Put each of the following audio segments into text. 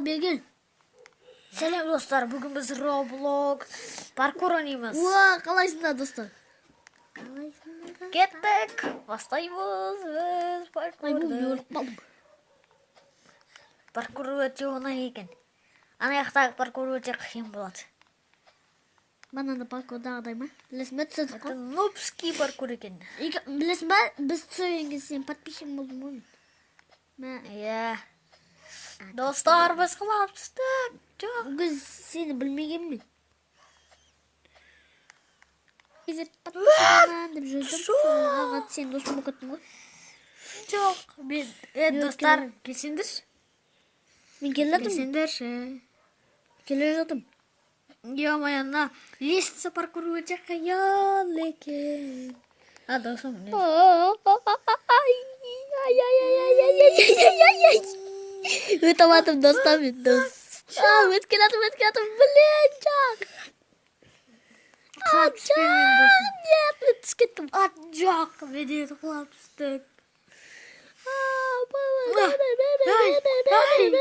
Бергел. Сәлем, достар! Бүгін біз Roblox паркур ойнаймыз. Уа, қалайсыңдар, достар? Кеттік! Бастаймыз біз Ай, бұл паркурды. Өліп қалдым. Паркур өте оңай екен. Ана жақтағы паркур өте қиын болады. Бананы паркурдағыдай ма? Білесің бе, түсірдік Это қой. нубский паркур екен. Білесің ба, біз түсірген кезде сен подписчигің болдың ғой. Мә, Иә. Достар, біз құлап түстік. Жоқ. Біз сені білмегенмін. Кезер подписчигімін деп жүрдім. Соны аға, сен досым болып кеттің ғой. Жоқ. Мен, достар, келсеңдерші. Мен келе жатырмын. Келсеңдерші. Келе жатырмын. Ё-моё, мына лестница паркур өте қиын екен. А, досым, не? Ай, ай, ай, ай, ай, ай, ай, ай, ай. Өтіп жатырмын, достар, мен дос. А, өтіп келе жатырмын, өтіп келе жатырмын. Блин, жоқ. Құлап түспеймін мен, досым. Нет, мен түсіп кеттім. А, жоқ, мен де құлап түстік. Ай, ай,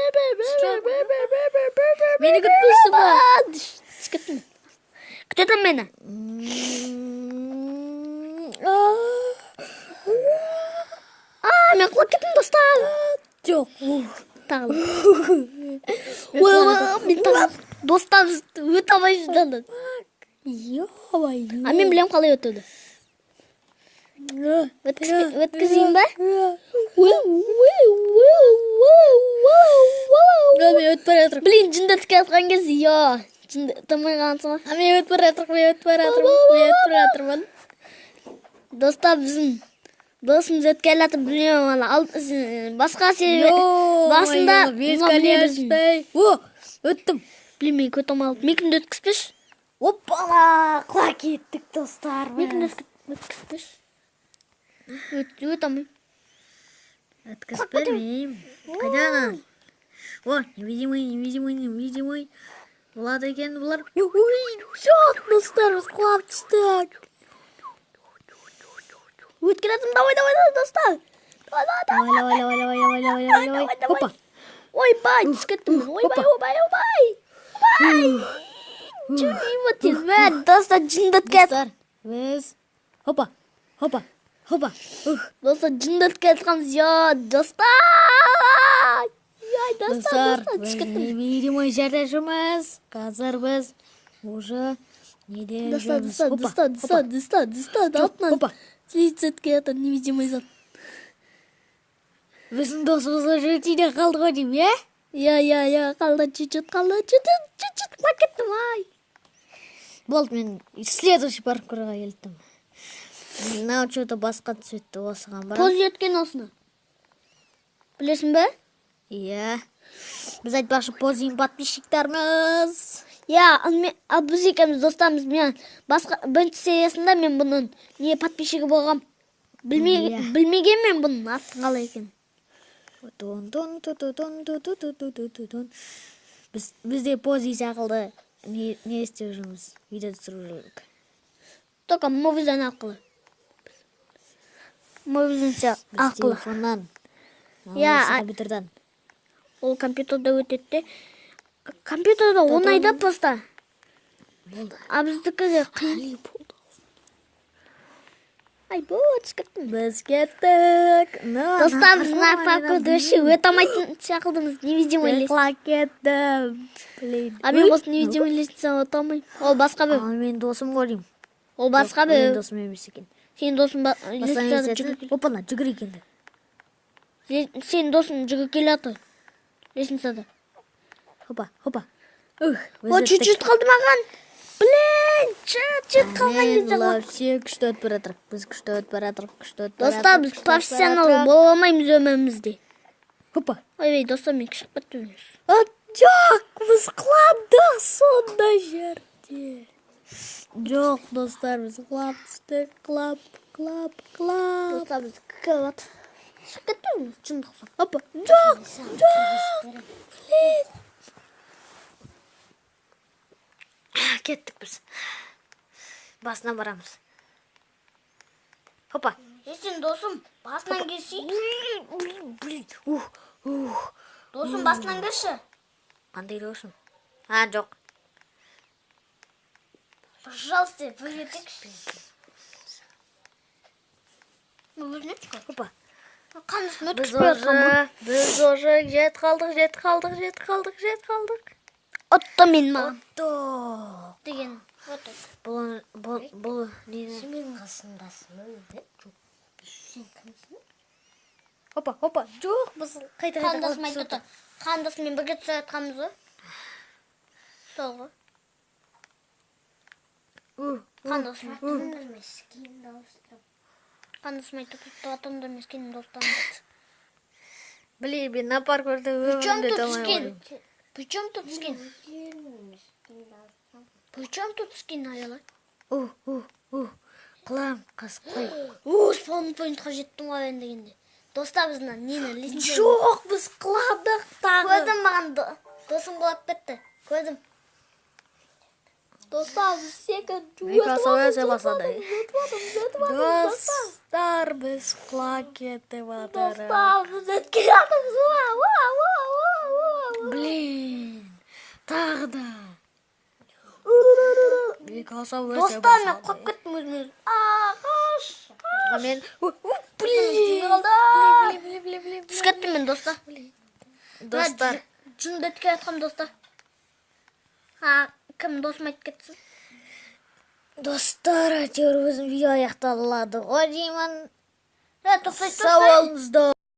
мені күтпейсің ба? Түсіп кеттім. Күте тұр мені. А, мен құлап кеттім, достар. Жоқ. Тағы. Ой, ой, мен тағы. Достар, біз өте алмаймыз мынаны. Ё-моё. А мен білемін қалай өтуді. Өткізейін ба? Ой, ой, ой, ой, ой, ой. Мен өтіп бара жатырмын. Блин, жынды өтіп жатқан кезде, я, жынды өте қалғансың ғой. А, мен өтіп бара жатырмын, мен өтіп бара жатырмын, мен өтіп бара жатырмын. Достар, біздің досымыз өтіп келе жатыр, білмеймін, ана басқа себебі басында мынау не біздің. О, өттім. Блин, мен көте алмай қалдым. Мекімді өткізбеші. Оппала, құлап кеттік, достар. Мекімді өткізбеші. Өте алмаймын. Өткізбеймін. Қайда ана? О, невидимый, невидимый, невидимый. Болады екен бұлар. Ой, жоқ, достар, біз құлап түстік. Өтіп келе жатырмын, давай, давай, давай, достар. Давай, давай, Давай, давай. давай, давай, давай, давай, давай, давай, давай. Опа. Ойбай, түсіп кеттім. Ойбай, Опа. ойбай, ойбай. Ойбай. Жүрейін тез. Мә, достар, жынды өтіп келе Достар, біз. Опа, опа, опа. Ух. Достар, жынды өтіп келе жатқанбыз. Я, достар. Я, достар, Достар, достар, біз түсіп кеттім. невидимый жерде жүрміз. Қазір біз уже неде Достар, жүрміз? достар, Опа, достар, опа. достар, достар, достар, артынан Опа. лестница өтіп келе жатыр, невидимый зат. Біздің досымыз уже тиде қалды ғой деймін, иә? Я, я, я, қалды, чуть-чуть қалды, чуть-чуть, чуть-чуть құлап кеттім, ай. Болды, мен следующий паркурға келдім. Мынау что-то басқа цветті, осыған барамын. Поз өткен осыны. Білесің бе? Иә. Біз айтпақшы Позидің подписчиктармыз. Я, ал ал біз екеуміз достармыз. Мен басқа бірінші сериясында мен бұның не подписчигі болғам. Иә. Білмеген мен бұның аты қалай екенін. Тон тон ту ту тон ту ту ту ту ту ту тон. Бізде Пози секілді не істеп жүрміз? Видео түсіріп жүрдік. Только Мовизен арқылы. Мовизен Біз арқылы. телефоннан. Иә, компьютерден. Ол компьютерде өтеді де. Компьютерде оңай да просто. Болды. А біздікі де қиын. Али болды. Ай, бо, түсіп кеттім. Біз кеттік. Достар, біз мына паркурды вообще өте алмайтын секілдіміз. Невидимый Мен лестница. құлап кеттім. Блин. А мен осы невидимый лестницаны өте алмаймын. Ол басқа Ал біреу. менің досым ғой деймін. Ол басқа Менің біреу. досым емес екен. Сенің досың ба Басқа лестницада емес жүгіріп екен. Опа, жүгір екен. Сенің досың жүгіріп келе жатыр. Лестницада. Опа, опа. Ух, О, чуть-чуть қалды маған. Блин, чуть-чуть қалған Мен кезде ғой. вообще күшті өтіп бара жатырмық. Біз күшті өтіп бара жатырмық, күшті өтіп бара Достар, жатырмық, біз күшті өтіп бара профессионал жатырмық. бола алмаймыз өмірімізде. Опа. Ойбай, достар, мен шығып кеттім. А, жоқ, біз құладық сондай жерде. Жоқ, достар, біз құлап түстік, құлап, құлап, құлап. Достар, біз кіріп шығып кеттім, шындық. Опа, жоқ, жоқ. Блин. Кеттік біз. Басына барамыз. Опа. Е, сен досым, басынан келсей. Блин, блин, блин. Ух, ух. Досым, басынан келші. Қандай досым? А, жоқ. Пожалуйста, бірге кетейікші. Опа. Қандасым Біз өткізбей жатқан ғой. уже, біз уже жетіп қалдық, жетіп қалдық, жетіп қалдық, жетіп қалдық. Ұтты мен маған. Ұттық. Деген. Вот. Бұл нені? Мен қасымдасың ба? Жоқ. Сен кімсің? Опа, опа, жоқ, біз қайта қайта Қандасым құлап айтып түсіп отыр. Қандасыммен бірге түсіп жатқанбыз ғой. Сол ғой. У, Қандасым. Қандасым айтып отыр. Атымды емес, менің достарым. Блин, мен на паркурда Причем өмірімде тут талмай скин? қойдым. Причем тут скин? Причем тут скин, Аяла? У, у, у. Құлам, қас қой. О, спаун поинтқа жеттім ғой енді дегенде. Достар, біз мына нені лестница. Жоқ, біз құладық тағы. Көрдім, маған досым құлап кетті. Көрдім. Достар, біз секіріп Микросоя басады. Достар, біз құлап кетіп жатырмыз. Достар, біз өткен жатырмыз. Уа, уа, уа, уа, уа. Блин, тағы да. Микроса өте Достар, мен басады. құлап кеттім өзім өзім. Ағаш. Мен, у, у, блин. Қалды. Блин, блин, блин, блин, Түсіп кеттім мен, достар. Достар, Жынды өткен жатқанмын, достар. А, кім досым айтып кетсін? Достар, әйтеуір өзім видео аяқталады ғой деймін. Е, тоқтай, Сау тоқтай. болыңыздар.